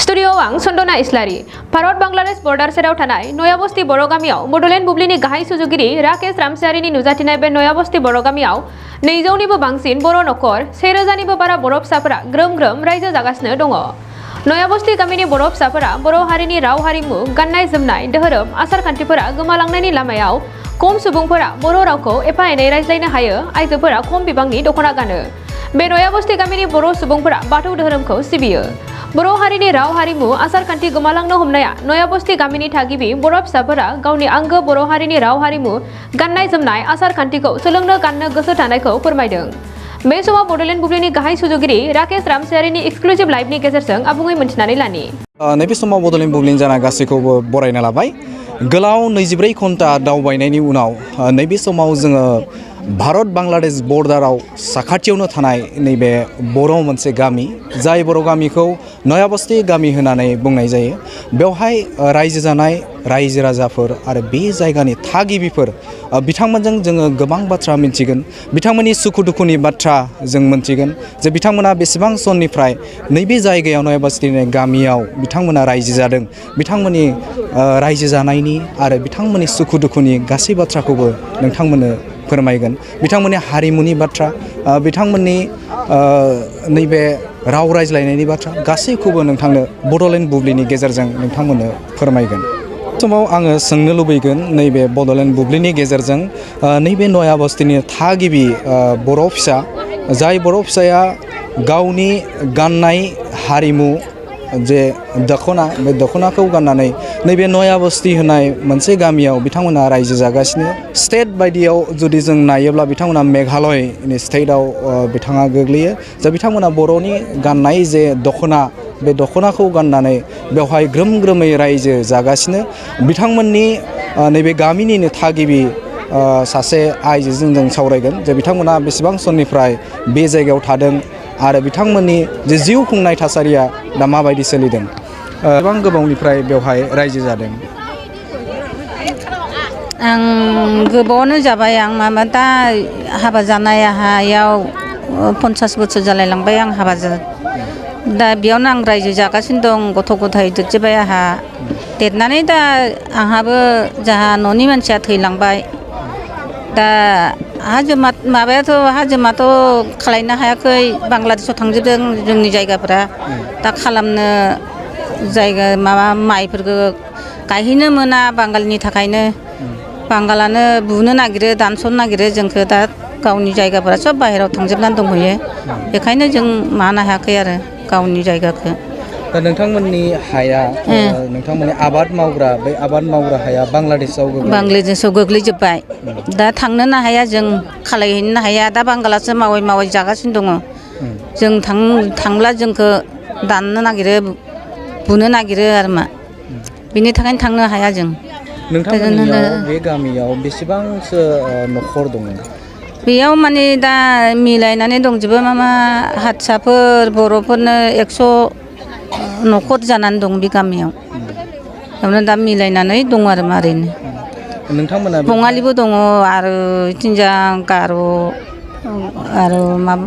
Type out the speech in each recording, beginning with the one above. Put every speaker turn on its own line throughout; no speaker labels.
स्टुडियोआव आं सन्दना इस्लारि भारत बांलादेश बर्डार सेराव थानाय नयाबस्ती बर' गामियाव बड'लेण्ड बुब्लिनि गाहाय सुजुगिरि राकेश रामसियारिनि नुजाथिनाय बे नयाबस्ती बर' गामियाव 200निबो बांसिन बर' नखर 1000निबो बारा बर' फिसाफोरा ग्रोम ग्रोम रायजो जागासिनो दङ। नयाबस्ती गामिनि बर' फिसाफोरा बर' हारिनि राव हारिमु गाननाय जोमनाय धोरोम आसार खान्थिफोरा गोमालांनायनि लामायाव खम सुबुंफोरा बर' रावखौ एफा एनै रायज्लायनो हायो आइजोफोरा खम बिबांनि दख'ना गानो। बे नयाबस्ती गामिनि बर' सुबुंफोरा बाथौ धोरोमखौ सिबियो। बर' हारिनि राव हारिमु आसार खान्थि गोमालांनो हमनाया नयाबस्ती गामिनि थागिबि बर' फिसाफोरा गावनि आंगो बर' हारिनि राव हारिमु गाननाय जोमनाय आसार खान्थिखौ सोलोंनो गाननो गोसो थानायखौ फोरमायदों। बे समाव बड'लेण्ड बुब्लिनि गाहाय सुजुगिरि राकेश रामसियारिनि एक्सक्लुसिव लाइभनि गेजेरजों आबुङै मोनथिनानै लानि।
नैबे समाव बड'लेण्ड बुब्लिनि जाना गासैखौबो बरायना लाबाय। गोलाव 24 घन्टा दावबायनायनि उनाव नैबे समाव जोङो भारत बांलादेश बर्डाराव साखाथियावनो थानाय नैबे बर' मोनसे गामि जाय बर' गामिखौ नयाबस्ती गामि होननानै बुंनाय जायो। बेवहाय रायजो जानाय रायजो राजाफोर आरो बे जायगानि थागिबिफोर बिथांमोनजों जोङो गोबां बाथ्रा मिन्थिगोन। बिथांमोननि सुखु दुखुनि बाथ्रा जों मिन्थिगोन जे बिथांमोना बेसेबां समनिफ्राय नैबे जायगायाव नयाबस्तीनि गामियाव बिथांमोना रायजो जादों। बिथांमोननि रायजो जानायनि आरो बिथांमोननि सुखु दुखुनि गासै बाथ्राखौबो नोंथांमोननो फोरमायगोन। बिथांमोननि हारिमुनि बाथ्रा बिथांमोननि नैबे राव रायज्लायनायनि बाथ्रा गासैखौबो नोंथांनो बड'लेण्ड बुब्लिनि गेजेरजों नोंथांमोननो फोरमायगोन। समाव आङो सोंनो लुबैगोन नैबे बड'लेण्ड बुब्लिनि गेजेरजों नैबे नयाबस्तीनि थागिबि बर' फिसा जाय बर' फिसाया गावनि गाननाय हारिमु जे दख'ना बे दख'नाखौ गाननानै नैबे नयाबस्ती होननाय मोनसे गामियाव बिथांमोना रायजो जागासिनो। स्टेट बायदियाव जुदि जों नायोब्ला बिथांमोना मेघालयनि स्टेटआव बिथाङा गोग्लैयो। जा बिथांमोना बर'नि गाननाय जे दख'ना बे दख'नाखौ गाननानै बेवहाय ग्रोम ग्रोमै रायजो जागासिनो। बिथांमोननि नैबे गामिनिनो थागिबि सासे आइजोजों जों सावरायगोन जे बिथांमोना बेसेबां समनिफ्राय बे जायगायाव थादों आरो बिथांमोननि जे जिउ खुंनाय थासारिया दा माबायदि सोलिदों। गोबां गोबावनिफ्राय बेवहाय रायजो जादों।
आं गोबावनो जाबाय। आं माबा दा हाबा जानाय हायाव 50 बोसोर जालायलांबाय। आं हाबा दा बेयावनो आं रायजो जागासिनो दं। गथ' गथाय देरजोब्बाय आंहा देरनानै दा आंहाबो जाहा न'नि मानसिया थैलांबाय। दा हाजोमाथ' खालायनो हायाखै। बांलादेशआव थांजोबदों जोंनि जायगाफोरा। दा खालामनो जायगा माबा माइफोरखौ गायहैनो मोना बांगालनि थाखायनो। बांगालानो बुनो नागिरो दानस'नो नागिरो जोंखौ। दा गावनि जायगाफोरा सब बाहेरायाव थांजोबनानै दंहैयो। बेखायनो जों मानो हायाखै आरो गावनि जायगाखौ।
दा नोंथांमोननि हाया नोंथांमोननि आबाद मावग्रा बे आबाद मावग्रा हाया बांलादेशआव
गोग्लैजोब्बाय। दा थांनोनो हाया जों खालायहैनो हाया। दा बांगालासो मावै मावै जागासिनो दङ। जों थांब्ला जोंखौ दाननो नागिरो बुनो नागिरो आरो मा बिनि थाखायनो थांनो हाया जों।
नोंथांमोननियाव बे गामियाव बेसेबांसो न'खर दङ?
बेयाव माने दा मिलायनानै दंजोबो मा हारसाफोर बर'फोरनो 100 न'खर जानानै दं बे गामियाव। बेयावनो दा मिलायनानै दं आरो मा ओरैनो।
नोंथांमोना
बङालिबो दङ आरो इथिंजा गार' आरो माबा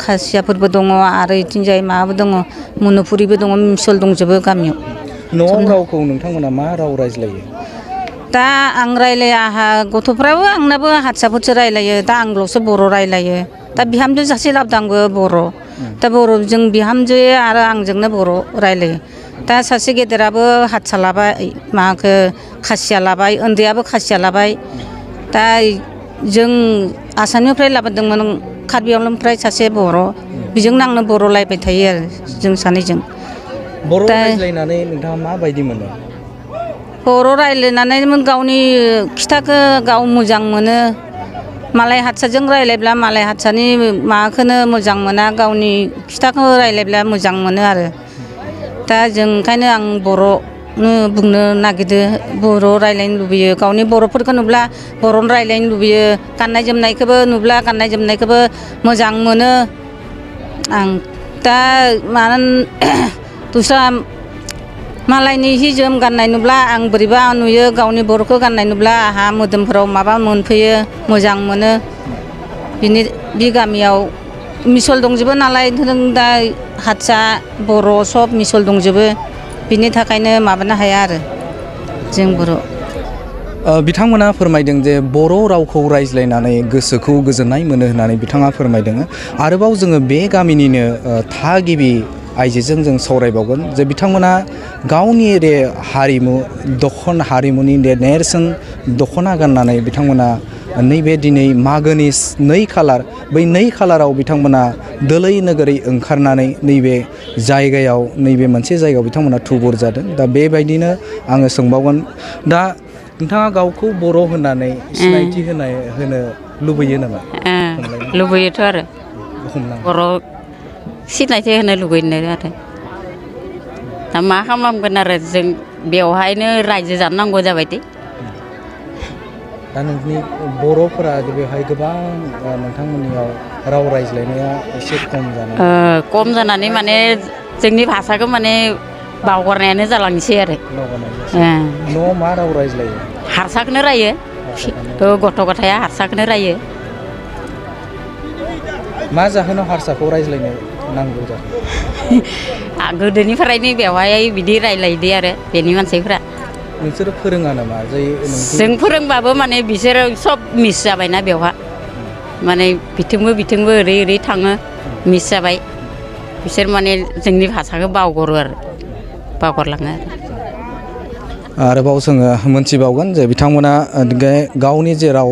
खासियाफोरबो दङ आरो इथिंजाय माबाबो दङ मनिपुरिबो दङ। मिसल दंजोबो गामियाव।
न'आव रावखौ नोंथांमोना मा राव रायज्लायो?
दा आं रायलाया। आंहा गथ'फ्राबो आंनाबो हारसाफोरसो रायलायो। दा आंल'सो बर' रायलायो। दा बिहामजो सासे लाबोदों आंबो बर'। दा बर'जों बिहामजो आरो आंजोंनो बर' रायलायो। दा सासे गेदेराबो हारसा लाबाय माखौ खासिया लाबाय। उन्दैयाबो खासिया लाबाय। दा जों आसामनिफ्राय लाबोदोंमोन कार्बि आंलंनिफ्राय सासे बर'। बेजोंनो आंनो बर' रायबाय थायो आरो जों सानैजों।
बर' रायज्लायनानै नोंथाङा माबायदि मोनो?
बर' रायज्लायनानै गावनि खिथाखौ गाव मोजां मोनो। मालाय हारसाजों रायज्लायब्ला मालाय हारसानि माबाखौनो मोजां मोना। गावनि खिथाखौ रायज्लायब्ला मोजां मोनो आरो। दा जों ओंखायनो आं बर'नो बुंनो नागिरदों। बर' रायज्लायनो लुबैयो। गावनि बर'फोरखौ नुब्ला बर' रायज्लायनो लुबैयो। गाननाय जोमनायखौबो नुब्ला गाननाय जोमनायखौबो मोजां मोनो आं। दा मानो दस्रा मालायनि हि जोम गाननाय नुब्ला आं बोरैबा नुयो। गावनि बर'खौ गाननाय नुब्ला आंहा मोदोमफोराव माबा मोनफैयो मोजां मोनो। बे गामियाव मिसल दंजोबो नालाय नों दा हारसा बर' सब मिसल दंजोबो बिनि थाखायनो माबानो हाया आरो जों बर'
बिथांमोना फोरमायदों जे बर' रावखौ रायज्लायनानै गोसोखौ गोजोननाय मोनो होननानै बिथाङा फोरमायदों। आरोबाव जोङो बे गामिनिनो थागिबि आइजोजों जों सावरायबावगोन जे बिथांमोना गावनि रे हारिमु हारिमुनि नेरसोन दख'ना गाननानै बिथांमोना नैबे दिनै मागोनि 2 खालार बै 2 खालाराव बिथांमोना दोलै नोगोरै ओंखारनानै नैबे जायगायाव नैबे मोनसे जायगायाव बिथांमोना थुबुर जादों। दा बेबायदिनो आङो सोंबावगोन दा नोंथाङा गावखौ बर' होननानै सिनायथि होनो लुबैयो नामा?
लुबैयोथ' आरो बर' सिनायथि होनो लुबैनो आरो दा मा खालामगोन आरो जों बेवहायनो रायजो जानांगौ जाबायदि।
दा नोंनि बर'फोरा बेवहाय गोबां नोंथांमोननियाव राव रायज्लायनाया एसे
खम जानानै माने जोंनि भाषाखौ माने बावगारनायानो जालांसै आरो
न' मा राव रायज्लायो?
हारसाखौनो रायो गथ' गथाया हारसाखौनो रायो।
मा जाहोनाव हारसाखौ रायज्लायनो नांगौ जायो?
गोदोनिफ्रायनो बेवहाय बिदि रायलायदो आरो बेनि मानसिफ्रा।
नोंसोरो फोरोङा नामा?
जों फोरोंबाबो माने बिसोरो सब मिस जाबायना बेवहा माने बिथिंबो ओरै थाङो मिस जाबाय बिसोर माने जोंनि भाषाखौ बावगारो आरो बावगारलाङो
आरोबाव जोङो मोनथिबावगोन जे बिथांमोना गावनि जे राव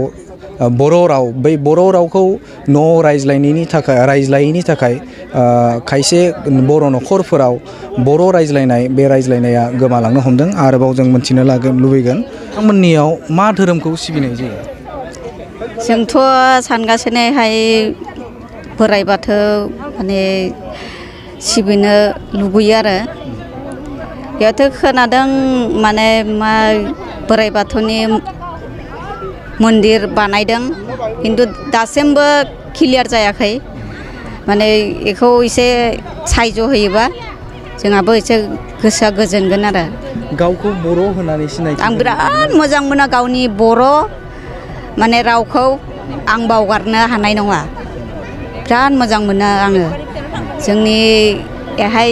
बर' राव बै बर' रावखौ न'आव रायज्लायैनि थाखाय खायसे बर' न'खरफोराव बर' बे रायज्लायनाया गोमालांनो हमदों। आरोबाव जों मोनथिनो लुबैगोन बिथांमोननियाव मा धोरोमखौ सिबिनाय जायो?
जोंथ' सानगासिनोहाय बोराइ बाथौ माने सिबिनो लुबैयो आरो बेयावथ' खोनादों माने मा बोराइ बाथौनि मन्दिर बानायदों खिन्थु दासिमबो क्लियार जायाखै माने बेखौ एसे सायज' होयोबा जोंहाबो एसे गोसोआ गोजोनगोन आरो
गावखौ बर' होननानै सिनायथि
आं बिराद मोजां मोनो गावनि बर' माने रावखौ आं बावगारनो हानाय नङा बिराद मोजां मोनो आङो जोंनि बेहाय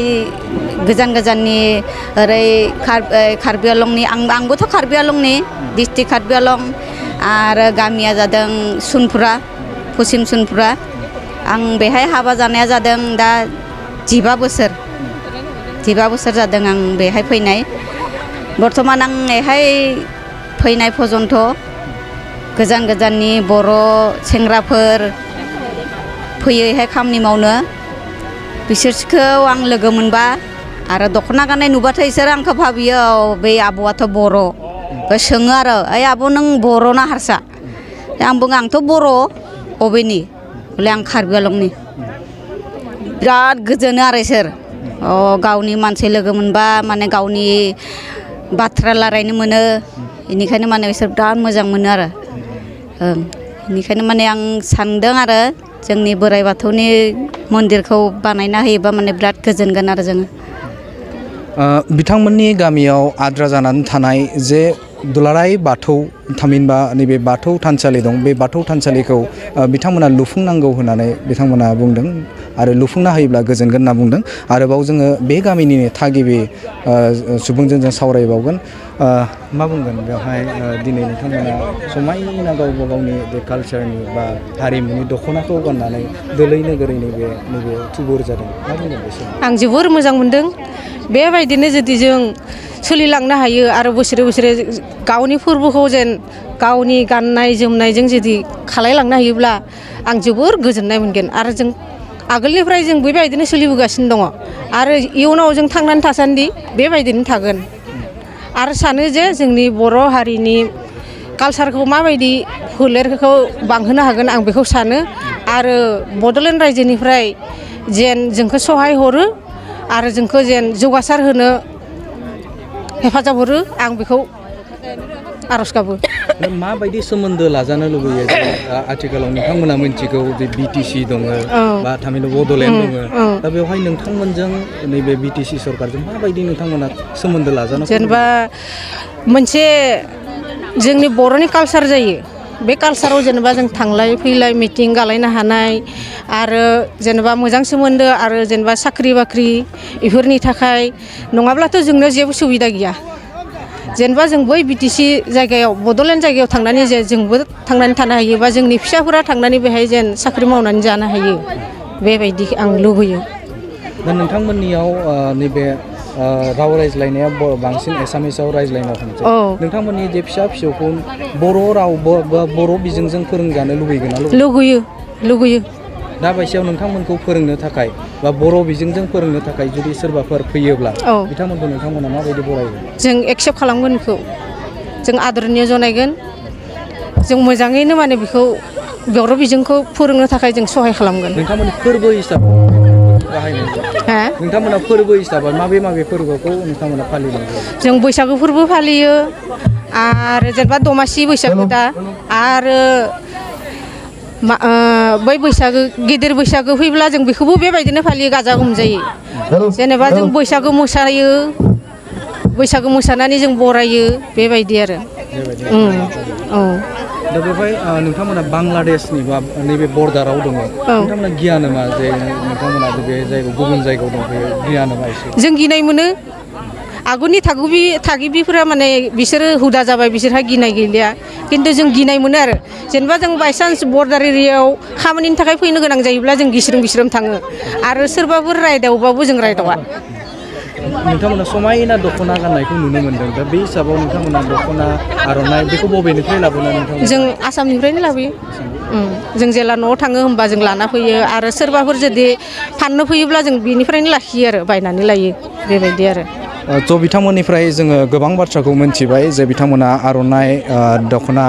गोजाननि ओरै कार्बि आलंनि आंबोथ' कार्बि आलंनि डिस्ट्रिक्ट कार्बि आलं आरो गामिया जादों सुनपुरा पश्चिम सुनपुरा आं बेहाय हाबा जानाया जादों दा 15 बोसोर जादों आं बेहाय फैनाय बर्थमान आं बेहाय फैनाय पर्यन्त गोजाननि बर' सेंग्राफोर फैयोहाय खामानि मावनो बिसोरखौ आं लोगो मोनबा आरो दख'ना गाननाय नुबाथाय बिसोर आंखौ भाबियो बे आब'आथ' बर' सोङो आरो ओइ आब' नों बर' ना हारसा आं बुङो आंथ' बर' बबेनि बले आं कार्बि आलंनि बिराद गोजोनो आरो इसोर गावनि मानसि लोगो मोनबा माने गावनि बाथ्रा रायलायनो मोनो बेनिखायनो माने बिसोर बिराद मोजां मोनो आरो बेनिखायनो माने आं सानदों आरो जोंनि बोराइ बाथौनि मन्दिरखौ बानायना होयोबा माने बिराद गोजोनगोन आरो जोङो
बिथांमोननि गामियाव आद्रा जानानै थानाय जे दुलाराय बाथौ थामहिनबा नैबे बाथौ थानसालि दं बे बाथौ थानसालिखौ बिथांमोना लुफुंनांगौ होननानै बिथांमोना बुंदों आरो लुफुंना होयोब्ला गोजोनगोन होनना बुंदों। आरोबाव जोङो बे गामिनिनो थागिबि सुबुंजों जों सावरायबावगोन मा बुंगोन बेवहाय दिनै नोंथांमोना समायना गावबा गावनि बे कालचारनि बा हारिमुनि दख'नाखौ गाननानै दोलै नोगोरै नैबे थुबुर जादों मा बुंगोन बे समाव?
आं जोबोर मोजां मोनदों बेबायदिनो जुदि जों सोलिलांनो हायो आरो बोसोरे गावनि फोरबोखौ जेन गावनि गाननाय जोमनायजों जुदि खालायलांनो हायोब्ला आं जोबोर गोजोननाय मोनगोन आरो जों आगोलनिफ्राय जों बेबायदिनो सोलिबोगासिनो दङ आरो इयुनाव जों थांनानै थासान्दि बेबायदिनो थागोन आरो सानो जे जोंनि बर' हारिनि कालसारखौ माबायदि फोलेरखौ बांहोनो हागोन आं बेखौ सानो आरो बड'लेण्ड रायजोनिफ्राय जेन जोंखौ सहाय हरो आरो जोंखौ जेन जौगासार होनो हेफाजाब हरो आं बेखौ आर'ज गाबो।
माबायदि सोमोन्दो लाजानो लुबैयो आथिखालाव नोंथांमोना मिथिगौ जे बिटिसि दङ बा थामहिनबा बड'लेण्ड दङ दा बेवहाय नोंथांमोनजों नैबे बिटिसि सरकारजों माबायदि नोंथांमोना सोमोन्दो लाजानो
जेनेबा मोनसे जोंनि बर'नि कालसार जायो बे कालसाराव जेनेबा जों थांलाय फैलाय मिटिं गालायनो हानाय आरो जेनेबा मोजां सोमोन्दो आरो जेनेबा साख्रि बाख्रि बेफोरनि थाखाय नङाब्लाथ' जोंनो जेबो सुबिदा गैया जेनेबा जों बै बिटिसि जायगायाव बड'लेण्ड जायगायाव थांनानै जे जोंबो थांनानै थानो हायो बा जोंनि फिसाफोरा थांनानै बेहाय जेन साख्रि मावनानै जानो हायो बेबायदि आं लुबैयो।
दा नोंथांमोननियाव नैबे राव रायज्लायनाया बांसिन एसामिसाव रायज्लायनो हमसै नोंथांमोननि जे फिसा फिसौखौ बर' राव बा बर' बिजोंजों फोरोंजानो लुबैगोन ना
लुबैयो
दा बायसेयाव नोंथांमोनखौ फोरोंनो थाखाय बा बर' बिजोंजों फोरोंनो थाखाय जुदि सोरबाफोर फैयोब्ला बिथांमोनखौ नोंथांमोना माबायदि बरायगोन?
जों एक्सेप्ट खालामगोन बेखौ जों आदरनिय जनायगोन जों मोजाङैनो माने बेखौ बर' बिजोंखौ फोरोंनो थाखाय जों सहाय खालामगोन।
नोंथांमोननि फोरबो हिसाबै बाहायनाय नोंथांमोना फोरबो हिसाबै माबे फोरबोखौ नोंथांमोना फालिनाय जायो?
जों बैसागु फोरबो फालियो आरो जेनेबा दमासि बैसागु दा आरो बै बैसागो गिदिर बैसागो फैब्ला जों बेखौबो बेबायदिनो फालियो गाजा गोमजायै जेनेबा जों बैसागो मोसायो बैसागो मोसानानै जों बरायो बेबायदि आरो
दा बेवहाय नोंथांमोना बांलादेशनि बा नैबे बर्डाराव दङ नोंथांमोना गिया नामा जे नोंथांमोना बे जायगायाव गुबुन जायगायाव दंफैयो गिया नामा एसे?
जों गिनाय मोनो आगुनि थागिबिफोरा माने बिसोरो हुदा जाबाय बिसोरहा गिनाय गैलिया खिन्थु जों गिनाय मोनो आरो जेनेबा जों बायसान्स बर्डार एरियायाव खामानिनि थाखाय फैनो गोनां जायोब्ला जों गिस्रोम थाङो आरो सोरबाफोर रायदावबाबो जों रायदावा।
नोंथांमोना समायना दख'ना गाननायखौ नुनो मोन्दों दा बे हिसाबाव नोंथांमोना दख'ना आर'नाइ बेखौ बबेनिफ्राय लाबोना नोंथांमोना?
जों आसामनिफ्रायनो लाबोयो जों जेला न'आव थाङो होमबा जों लाना फैयो आरो सोरबाफोर जुदि फाननो फैयोब्ला जों बिनिफ्रायनो लाखियो आरो बायनानै लायो बेबायदि आरो
थ' बिथांमोननिफ्राय जोङो गोबां बाथ्राखौ मोनथिबाय जे बिथांमोना आर'नाइ दख'ना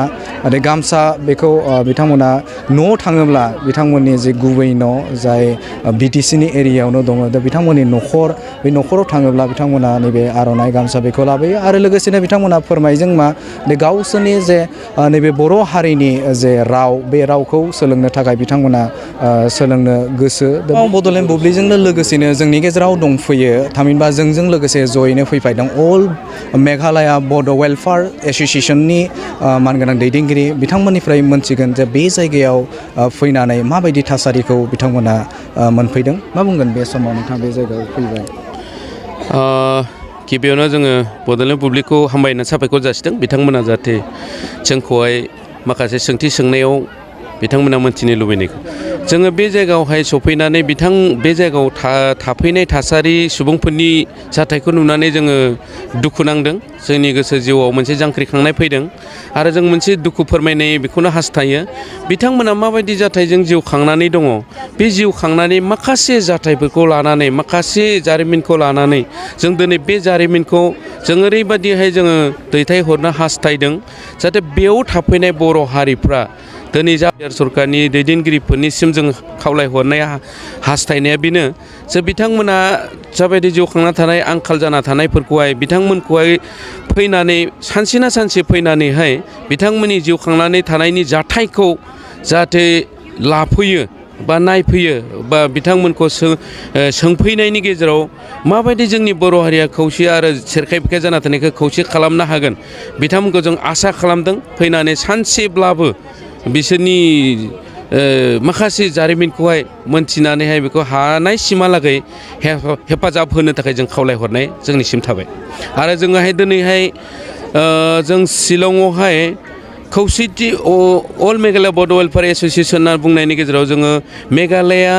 आरो गामसा बेखौ बिथांमोना न'आव थाङोब्ला बिथांमोननि जे गुबै न' जाय बिटिसिनि एरियायावनो दङ दा बिथांमोननि न'खर बे न'खराव थाङोब्ला बिथांमोना नैबे आर'नाइ गामसा बेखौ लाबोयो आरो लोगोसेनो बिथांमोना फोरमायजों मा गावसोरनि जे नैबे बर' हारिनि जे राव बे रावखौ सोलोंनो थाखाय बिथांमोना सोलोंनो गोसो बड'लेण्ड बुब्लिजोंनो लोगोसेनो जोंनि गेजेराव दंफैयो थामहिनबा जोंजों लोगोसे जयैनो फैफादों अल मेघालया बड' वेलफेयार एस'सिएशननि मानगोनां दैदेनगिरि बिथांमोननिफ्राय मोनथिगोन जे बे जायगायाव फैनानै माबायदि थासारिखौ बिथांमोना मोनफैदों मा बुंगोन बे समाव नोंथाङा बे जायगायाव फैबाय?
गिबियावनो जोङो बड'लेण्ड बुब्लिखौ हामबायनो साबायखर जासिदों बिथांमोना जाहाथे जोंखौहाय माखासे सोंथि सोंनायाव बिथांमोना मोनथिनो लुबैनायखौ जोङो बे जायगायावहाय सफैनानै बे जायगायाव थाफैनाय थासारि सुबुंफोरनि जाथायखौ नुनानै जोङो दुखु नांदों जोंनि गोसो जिउआव मोनसे जांख्रिखांनाय फैदों आरो जों मोनसे दुखु फोरमायनाय बेखौनो हास्थायो बिथांमोना माबायदि जाथायजों जिउ खांनानै दङ बे जिउ खांनानै माखासे जाथायफोरखौ लानानै माखासे जारिमिनखौ लानानै जों दिनै बे जारिमिनखौ जों ओरैबायदिहाय जोङो दैथायहरनो हास्थायदों जाहाथे बेयाव थाफैनाय बर' हारिफ्रा दिनै सरकारनि दैदेनगिरिफोरनिसिम जों खावलायहरनाय हास्थायनाया बेनो जे बिथांमोना जाबायदि जिउ खांना थानाय आंखाल जाना थानायफोरखौहाय बिथांमोनखौहाय फैनानै सानसे ना सानसे फैनानैहाय बिथांमोननि जिउ खांनानै थानायनि जाथायखौ जाहाथे लाफैयो बा नायफैयो बा बिथांमोनखौ सोंफैनायनि गेजेराव माबायदि जोंनि बर' हारिया खौसे आरो सेरखाय बेरखाय जाना थानायखौ खौसे खालामनो हागोन बिथांमोनखौ जों आसा खालामदों फैनानै सानसेब्लाबो बिसोरनि माखासे जारिमिनखौहाय मोनथिनानैहाय बेखौ हानाय सिमहालागै हेफाजाब होनो थाखाय जों खावलायहरनाय जोंनिसिम थाबाय आरो जोङोहाय दिनैहाय जों शिलंआवहाय खौसेथि अल मेघालया बड' वेलफेयार एस'सिएशन होनना बुंनायनि गेजेराव जोङो मेघालया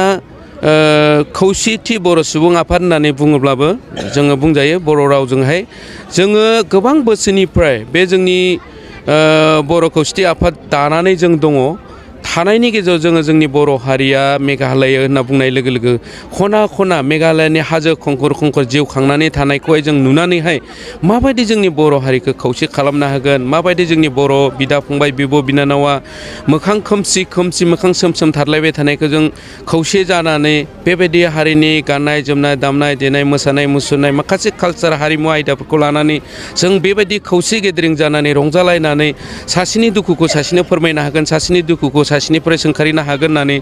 खौसेथि बर' सुबुं आफाद होननानै बुङोब्लाबो जोङो बुंजायो बर' रावजोंहाय जोङो गोबां बोसोरनिफ्राय बे जोंनि बर' खौसेथि आफाद दानानै जों दङ थानायनि गेजेराव जोङो जोंनि बर' हारिया मेघालय होनना बुंनाय लोगो लोगो खना खना मेघालयनि हाजो खंखर खंखर जिउ खांनानै थानायखौहाय जों नुनानैहाय माबायदि जोंनि बर' हारिखौ खौसे खालामनो हागोन माबायदि जोंनि बर' बिदा फंबाय बिब' बिनानावा मोखां खोमसि खोमसि मोखां सोम सोम थारलायबाय थानायखौ जों खौसे जानानै बेबायदि हारिनि गाननाय जोमनाय दामनाय देनाय मोसानाय मुसुरनाय माखासे कालचार हारिमु आयदाफोरखौ लानानै जों बेबायदि खौसे गेदेरिं जानानै रंजालायनानै सासेनि दुखुखौ सासेनो फोरमायनो हागोन सासेनि दुखुखौ सासेनिफ्राय सोंखारिनो हागोन होननानै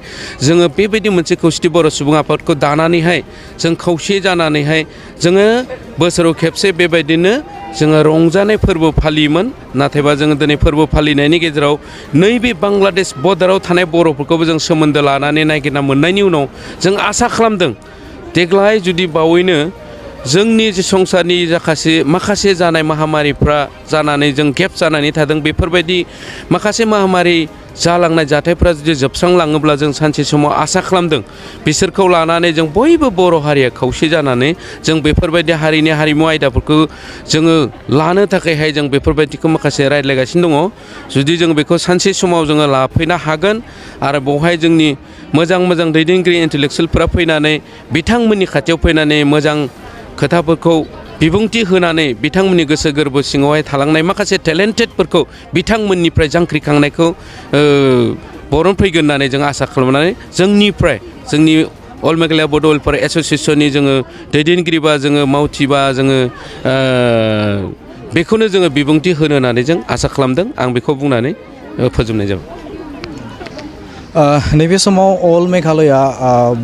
जोङो बेबायदि मोनसे खौसेथि बर' सुबुं आफादखौ दानानैहाय जों खौसे जानानैहाय जोङो बोसोराव खेबसे बेबायदिनो जोङो रंजानाय फोरबो फालियोमोन नाथायबा जोङो दिनै फोरबो फालिनायनि गेजेराव नैबे बांलादेश बर्डाराव थानाय बर'फोरखौबो जों सोमोन्दो लानानै नागिरना मोननायनि उनाव जों आसा खालामदों देग्लाय जुदि बावैनो जोंनि जे संसारनि माखासे जानाय महामारिफ्रा जानानै जों गेप जानानै थादों बेफोरबायदि माखासे महामारि जालांनाय जाथायफ्रा जुदि जोबस्रांलाङोब्ला जों सानसे समाव आसा खालामदों बिसोरखौ लानानै जों बयबो बर' हारिया खौसे जानानै जों बेफोरबायदि हारिनि हारिमु आयदाफोरखौ जोङो लानो थाखायहाय जों बेफोरबायदिखौ माखासे रायज्लायगासिनो दङ जुदि जों बेखौ सानसे समाव जोङो लाफैनो हागोन आरो बेवहाय जोंनि मोजां मोजां दैदेनगिरि इन्टेलेक्सुयेलफोरा फैनानै बिथांमोननि खाथियाव फैनानै मोजां खोथाफोरखौ बिबुंथि होनानै बिथांमोननि गोसो गोरबो सिङावहाय थालांनाय माखासे टेलेन्टेडफोरखौ बिथांमोननिफ्राय जांख्रिखांनायखौ बरनफैगोन होननानै जों आसा खालामनानै जोंनि अल मेघालया बड' वेलफेयार एस'सियेसननि जोङो दैदेनगिरि बा जोङो मावथि बा जोङो बेखौनो जोङो बिबुंथि होनो होननानै जों आसा खालामदों आं बेखौ बुंनानै फोजोबनाय जाबाय।
नैबे समाव अल मेघालया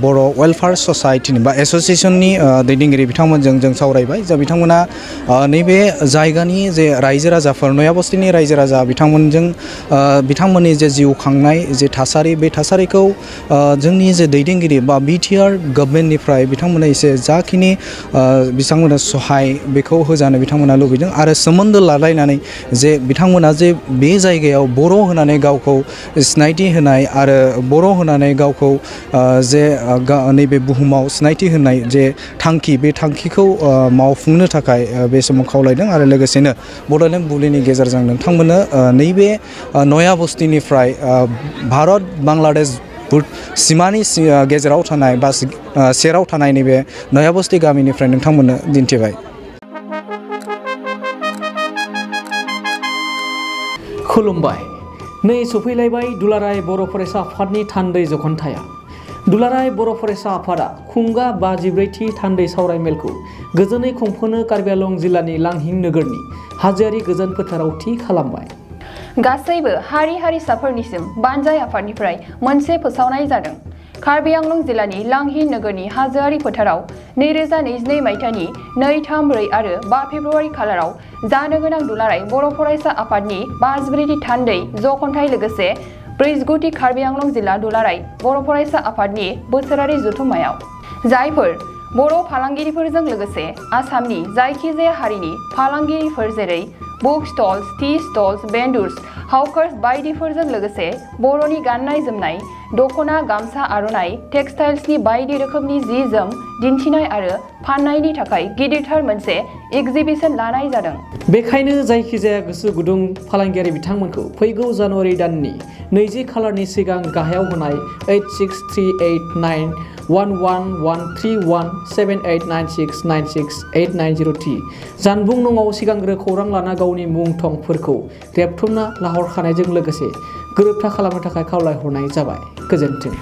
बर' वेलफेयार ससाइटिनि बा एस'सियेसननि दैदेनगिरि बिथांमोनजों जों सावरायबाय जा बिथांमोना नैबे जायगानि जे रायजो राजाफोर नया बस्तिनि रायजो राजा बिथांमोनजों बिथांमोननि जे जिउ खांनाय जे थासारि बे थासारिखौ जोंनि जे दैदेनगिरि बा बिटिआर गभर्नमेन्टनिफ्राय बिथांमोना एसे जाखिनि बिथांमोना सहाय बेखौ होजानो बिथांमोना लुबैदों आरो सोमोन्दो लालायनानै जे बिथांमोना जे बे जायगायाव बर' होनानै गावखौ सिनायथि होनाय आरो बर' होनानै गावखौ जे नैबे बुहुमाव सिनायथि होनाय जे थांखि बे थांखिखौ मावफुंनो थाखाय बे समाव खावलायदों आरो लोगोसेनो बड'लेण्ड बुब्लिनि गेजेरजों नोंथांमोननो नैबे नया बस्तिनिफ्राय भारत बांलादेश सिमानि गेजेराव थानाय बा सेराव थानाय नैबे नया बस्ति गामिनिफ्राय नोंथांमोननो दिन्थिबाय।
खुलुमबाय। नै सफैलायबाय दुलाराय बर' फरायसा आफादनि थान्दै जखनथाया। दुलाराय बर' फरायसा आफादा खुंगा 53थि थान्दै सावरायमेलखौ गोजोनै खुंफुंनो कार्बि आंलं जिल्लानि लांहिं नोगोरनि हाजोआरि गोजोन फोथाराव थि खालामबाय।
गासैबो हारि हारिसाफोरनिसिम बानजाय आफादनिफ्राय मोनसे फोसावनाय जादों। कार्बि आंलं जिल्लानि लांहिं नोगोरनि हाजोआरि फोथाराव 2022 मायथाइनि 2, 3, 4 आरो 5 फेब्रुआरि खालाराव जानो गोनां दुलाराय बर' फरायसा आफादनि 53थि थान्दै जखनथाय लोगोसे 49थि कार्बि आंलं जिल्ला दुलाराय बर' फरायसा आफादनि बोसोरारि जथुम्मायाव जायफोर बर' फालांगिरिफोरजों लोगोसे आसामनि जायखिजाया हारिनि फालांगिरिफोर जेरै बुक स्टल्स, टि स्टल्स, बेन्डर्स, हाउकार्स बायदिफोरजों लोगोसे बर'नि गाननाय जोमनाय दख'ना, गामसा, आर'नाइ, टेक्सटाइल्सनि बायदि रोखोमनि जि जोम दिन्थिनाय आरो फाननायनि थाखाय गिदिरथार मोनसे एग्जिबिशन लानाय जादों।
बेखायनो जायखिजाया गोसो गुदुं फालांगियारि बिथांमोनखौ फैगौ जानुवारि दाननि 20 खालारनि सिगां गाहायाव होनाय 86389111317896968903 जानबुं नङाव सिगांग्रो खौरां लाना गावनि मुं थंफोरखौ रेबथुमना लाहरखानायजों लोगोसे गोरोबथा खालामनो थाखाय खावलायहरनाय जाबाय। गोजोन्थों।